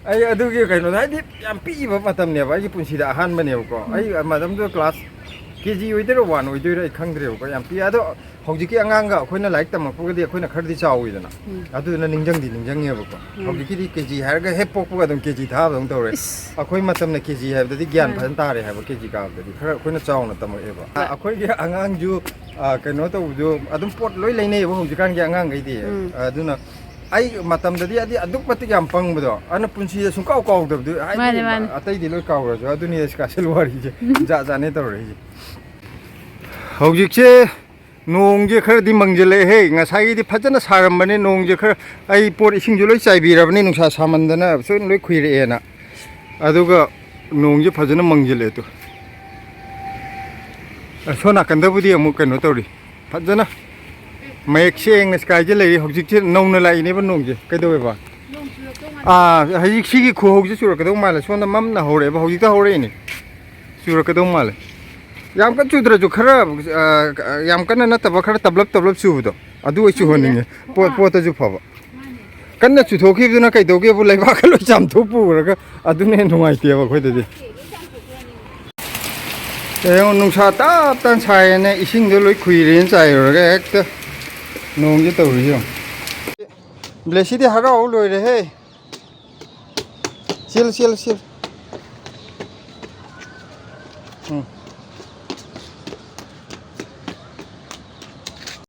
ꯑꯩ ꯑꯗꯨꯒꯤ ꯀꯩꯅꯣꯗꯣ, ꯍꯥꯏꯗꯤ ꯌꯥꯝ ꯄꯤꯛꯏꯕ ꯃꯇꯝꯅꯦꯕ, ꯑꯩꯒꯤ ꯄꯨꯟꯁꯤꯗ ꯑꯍꯥꯟꯕꯅꯦꯕꯀꯣ꯫ ꯎꯝ꯫ ꯑꯩ ꯃꯇꯝꯗꯨꯗ class KG ꯑꯣꯏꯗꯣꯏꯔꯥ one ꯑꯣꯏꯗꯣꯏꯔꯥ ꯑꯩ ꯈꯪꯗ꯭ꯔꯦꯕꯀꯣ, ꯌꯥꯝ ꯄꯤꯛꯑꯦ꯫ ꯑꯗꯣ ꯍꯧꯖꯤꯛꯀꯤ ꯑꯉꯥꯡꯒ ꯑꯩꯈꯣꯏꯅ ꯂꯥꯏꯔꯤꯛ ꯇꯝꯃꯛꯄꯒꯗꯤ ꯑꯩꯈꯣꯏꯅ ꯈꯔꯗꯤ ꯆꯥꯎꯋꯤꯗꯅ, ꯎꯝ꯫ ꯑꯗꯨꯗꯨꯅ ꯅꯤꯡꯁꯤꯡꯗꯤ ꯅꯤꯡꯁꯤꯡꯉꯦꯕꯀꯣ꯫ ꯎꯝ꯫ ꯍꯧꯖꯤꯛꯀꯤꯗꯤ KG ꯍꯥꯏꯔꯒ ꯍꯦꯛ ꯄꯣꯛꯄꯒ ꯑꯗꯨꯝ KG ꯊꯥꯕꯗꯧꯅ ꯇꯧꯔꯦ꯫ ꯏꯁ꯫ ꯑꯩꯈꯣꯏ ꯃꯇꯝꯅ KG ꯍꯥꯏꯕꯗꯗꯤ ꯒ꯭ꯌꯥꯟ ꯎꯝ꯫ ꯐꯖꯅ ꯇꯥꯔꯦ ꯍꯥꯏꯕ, KG ꯀꯥꯕꯗꯗꯤ ꯈꯔ ꯑꯩꯈꯣꯏꯅ ꯆꯥꯎꯅ ꯇꯝꯃꯛꯑꯦꯕ꯫ ꯍꯣꯏ꯫ ꯑꯩꯈꯣꯏꯒꯤ ꯑꯉꯥꯡꯁꯨ, ꯑ, ꯀꯩꯅꯣ ꯇꯧꯕꯗꯣ, ꯑꯗꯨꯝ ꯄꯣꯠ ꯂꯣꯏ ꯂꯩꯅꯩꯌꯦꯕ ꯍꯧꯖꯤꯛꯀꯥꯟꯒꯤ ꯑꯉꯥꯡꯈꯩꯗꯤ꯫ ꯎꯝ꯫ ꯑꯗꯨꯅ ꯑꯩ ꯃꯇꯝꯗꯗꯤ ꯑꯗꯨꯛ ꯃꯇꯤꯛ ꯌꯥꯝ ꯄꯪꯕꯗꯣ, ꯑꯗꯨꯅ ꯄꯨꯟꯁꯤꯗ ꯁꯨꯡꯀꯥꯎ ꯀꯥꯎꯗꯕꯗꯣ, ꯍꯥꯏꯗꯤ ꯃꯥꯅꯦ, ꯃꯥꯅꯦ꯫ ꯑꯇꯩꯗꯤ ꯂꯣꯏ ꯀꯥꯎꯔꯁꯨ, ꯑꯗꯨꯅꯤ excursion ꯋꯥꯔꯤꯁꯦ꯫ ꯖꯥꯠ ꯖꯥꯠꯅꯦ ꯇꯧꯔꯛꯏꯁꯦ꯫ ꯍꯧꯖꯤꯛꯁꯦ ꯅꯣꯡꯁꯦ ꯈꯔꯗꯤ ꯃꯪꯁꯤꯜꯂꯛꯑꯦꯍꯦ꯫ ꯉꯁꯥꯏꯒꯤꯗꯤ ꯐꯖꯅ ꯁꯥꯔꯝꯕꯅꯦ ꯅꯣꯡꯁꯦ ꯈꯔ꯫ ꯑꯩ ꯄꯣꯠ ꯏꯁꯤꯡꯁꯨ ꯂꯣꯏ ꯆꯥꯏꯕꯤꯔꯕꯅꯤ ꯅꯨꯡꯁꯥ ꯁꯥꯃꯟꯗꯅ, ꯁꯣꯏꯅ ꯂꯣꯏ ꯈꯨꯏꯔꯛꯑꯦꯅ꯫ ꯑꯗꯨꯒ ꯅꯣꯡꯁꯦ ꯐꯖꯅ ꯃꯪꯁꯤꯜꯂꯛꯑꯦ ꯇꯨ꯫ ꯑ, ꯁꯣꯝ ꯅꯥꯀꯟꯗꯕꯨꯗꯤ ꯑꯃꯨꯛ ꯀꯩꯅꯣ ꯇꯧꯔꯤ꯫ ꯐꯖꯅ ꯃꯌꯦꯛ ꯁꯦꯡꯅ skyꯁꯦ ꯂꯩꯔꯤ꯫ ꯍꯧꯖꯤꯛꯁꯦ ꯅꯧꯅ ꯂꯥꯛꯏꯅꯦꯕ ꯅꯣꯡꯁꯦ꯫ ꯀꯩꯗꯧꯋꯦꯕ? ꯅꯣꯡ ꯆꯨꯔꯛꯇꯧ ꯃꯥꯜꯂꯦ꯫ ꯑꯥ, ꯍꯧꯖꯤꯛ ꯁꯤꯒꯤ ꯈꯨꯍꯧꯁꯦ ꯆꯨꯔꯛꯀꯗꯧ ꯃꯥꯜꯂꯦ꯫ ꯁꯣꯝꯗ ꯃꯝꯅ ꯍꯧꯔꯛꯑꯦꯕ꯫ ꯍꯧꯖꯤꯛꯇ ꯍꯧꯔꯛꯏꯅꯦ꯫ ꯆꯨꯔꯛꯀꯗꯧ ꯃꯥꯜꯂꯦ꯫ ꯌꯥꯝ ꯀꯟꯅ ꯆꯨꯗ꯭ꯔꯁꯨ ꯈꯔ, ꯑ, ꯌꯥꯝ ꯀꯟꯅ ꯅꯠꯇꯕ ꯈꯔ ꯇꯞꯂꯞ ꯇꯞꯂꯞ ꯆꯨꯕꯗꯣ꯫ ꯑꯗꯨ ꯑꯣꯏ ꯆꯨꯍꯟꯅꯤꯡꯉꯦ꯫ ꯄꯣꯠ, ꯄꯣꯠꯇꯁꯨ ꯐꯕ꯫ ꯃꯥꯅꯦ꯫ ꯀꯟꯅ ꯆꯨꯊꯣꯛꯈꯤꯕꯗꯨꯅ ꯀꯩꯗꯧꯒꯦꯕꯨ ꯂꯩꯕꯥꯛꯀ ꯂꯣꯏ ꯆꯥꯝꯊꯣꯛ ꯄꯨꯈ꯭ꯔꯒ ꯑꯗꯨꯅ ꯍꯦꯟꯅ ꯅꯨꯡꯉꯥꯏꯇꯦꯕ ꯑꯩꯈꯣꯏꯗꯗꯤ꯫ ꯌꯦꯡꯉꯣ, ꯅꯨꯡꯁꯥ ꯇꯞ ꯇꯥꯅ ꯁꯥꯏꯌꯦꯅ ꯏꯁꯤꯡꯗꯣ ꯂꯣꯏ ꯈꯨꯏꯔꯦꯅ ꯆꯥꯏꯔꯨꯔꯒ ꯍꯦꯛꯇ ꯅꯣꯡꯁꯦ ꯇꯧꯔꯤꯁꯦ ꯌꯦꯡꯉꯣ꯫ ꯕ꯭ꯂꯦꯁꯤꯗꯤ ꯍꯔꯥꯎ ꯂꯣꯏꯔꯦꯍꯦ꯫ ꯆꯦꯜꯂꯨ, ꯆꯦꯜꯂꯨ, ꯆꯦꯜꯂꯨ꯫ ꯎꯝ꯫